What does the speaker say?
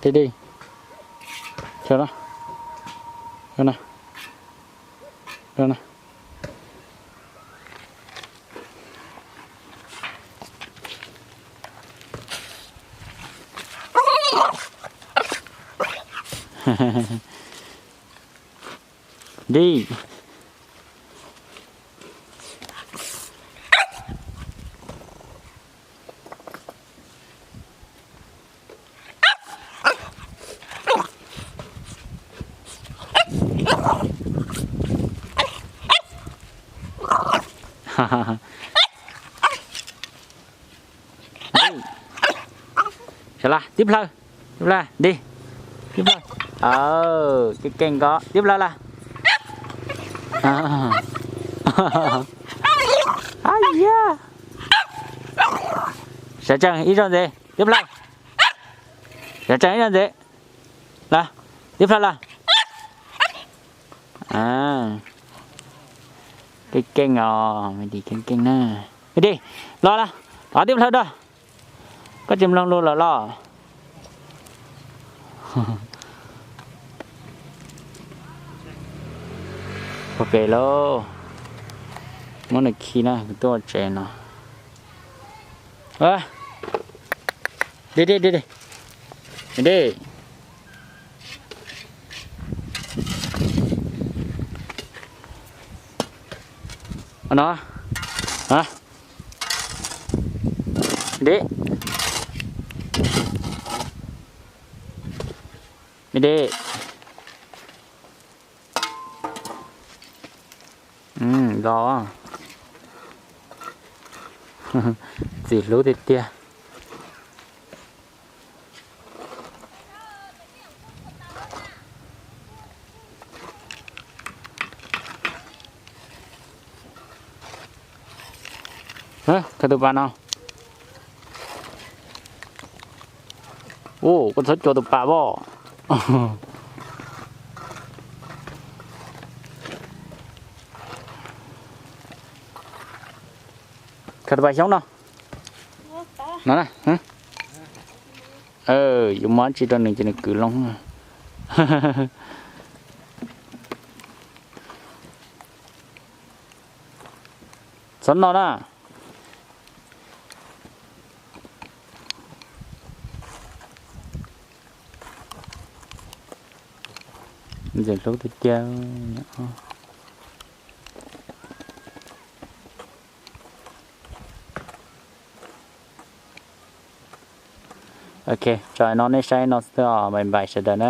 Đi đi. Khaws no. Khaws no. Khaws no. Đi. Sawv los, tib plhaw, tib plhaw, đi, tib plhaw. Keej keej ko, tib plhaw los. Sawv tsees ib zaug ntxiv, tib plhaw. Sawv tsees ib zaug ntxiv. Los, tib plhaw los. Keej keej os, Medi keej keej na. Medi, los los, los tib plhaw rau. Koj tsis mloog luag lawm los? Ua ke lauj, muab nws khi na, kuv tuaj ua tsev no. Đi đi đi đi. Đi. No. Đi. Đi đi. Los. Ntxim hlub tiag tiag. Khaws tus pas no. Ua, koj txhob cua tus pas os. Khaws tus pas xyoob no. No na. Yuav muab tsi rau nws ces nws kwv loo. Txhob no na. Ntxim hlub tiag tiag. Ok, tso no nej saib no xwb os, bye bye sawv daws na.